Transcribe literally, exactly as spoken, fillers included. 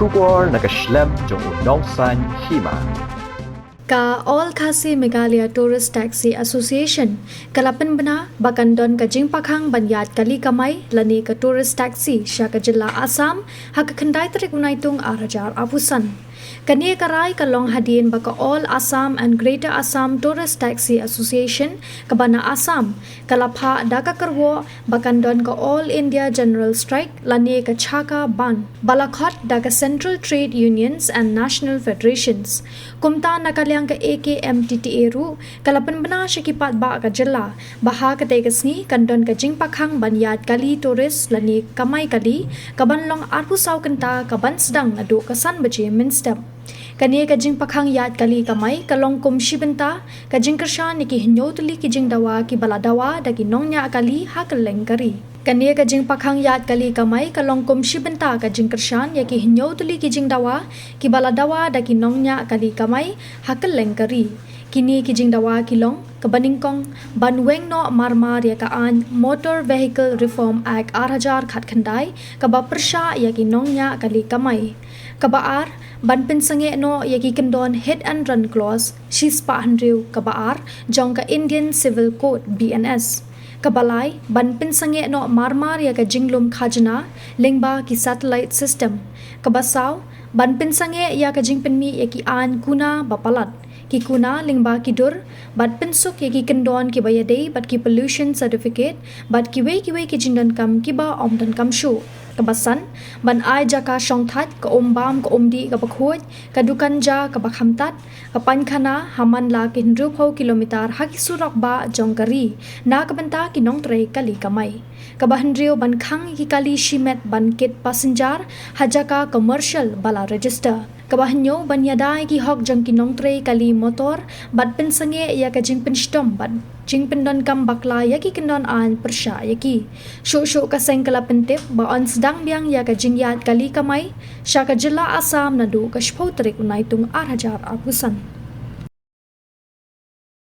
Khubor na ka shlem jong u Nongsaiñ Hima. Ka All Khasi Meghalaya Tourist Taxi Association ka la pynbna ba kan don ka jingpakhang ban ïaid kali kamai lane ka tourist taxi sha ka jylla Assam ha ka khyndai tarik u Naitung ar hajar arphew san. Kane ka rai ka long hadien ba ka All Assam and Greater Assam Tourist Taxi Association kaba na Assam ka la phah da ka kyrwoh ba kan don ka All India General Strike lane ka CHAKA bandh ba la khot da ka Central Trade Unions and National Federations. Kumta na ka liang ka A K M T T A ruh ka la pynbna sha ki paidbah ka jylla ba ha katei ka sngi kan don ka jingpakhang ban ïaid kali tourist lane kamai kali kaban long arphew saw kynta kaban sdang naduh ka san baje mynstep. Kane ka jingpakhang ïaid kali kamai ka long kum shi bynta ka jingkyrshan ïa ki hynñiew tylli ki jingdawa kiba la dawa da ki nongñiah kali ha kylleng ka ri. Kane ka jingpakhang ïaid kali kamai ka long kum shi bynta ka jingkyrshan ïa ki hynñiew tylli ki jingdawa kiba la dawa da ki nongñiah kali kamai ha kylleng ka ri. Kine ki jingdawa ki long, kaba nyngkong, ban weng noh marmar ïa ka aiñ Motor Vehicle Reform Act ar hajar khatkhyndai kaba pyrshah ïa ki nongñiah kali kamai. Kaba ar, ban pynsangeh noh ïa ki kyndon hit and run clause shispah hynriew kaba ar jong ka Indian Civil Code, B N S. Kaba lai, ban pynsangeh noh marmar ïa ka jinglum khajna lyngba ki satellite system. Kaba saw, ban pynsangeh ïa ka jingpynmih ïa ki aiñ kuna ba palat, ki kuna lyngba ki dur, bad pynsuk ïa ki kyndon kiba ïadei bad ki pollution certificate bad kiwei kiwei ki jingdonkam kiba ym donkam shuh. Kaba san, ban ai jaka shongthait, ka umbam ka umdih kaba khuid, ka dukan ja kaba khamtat, ka paiñkhana ha man la ki hynriewphew kilometer ha ki surok bah jong ka ri na ka bynta ki nongtrei kali kamai. Kaba hynriew, ban khang ïa ki kali shimet ban kit passenger ha jaka commercial ba la register. Kaba hynñiew, ban ïada ïa ki hok jong ki nongtrei kali motor bad pynsangeh ïa ka jingpynshitom bad jingpyndonkam bakla ïa ki kyndon aiñ pyrshah ïa ki. Shuh shuh ka seng ka la pyntip ba yn sdang biang ïa ka jingïaid kali kamai sha ka jylla Assam naduh ka shiphew tarik u Naitung ar hajar arphew san.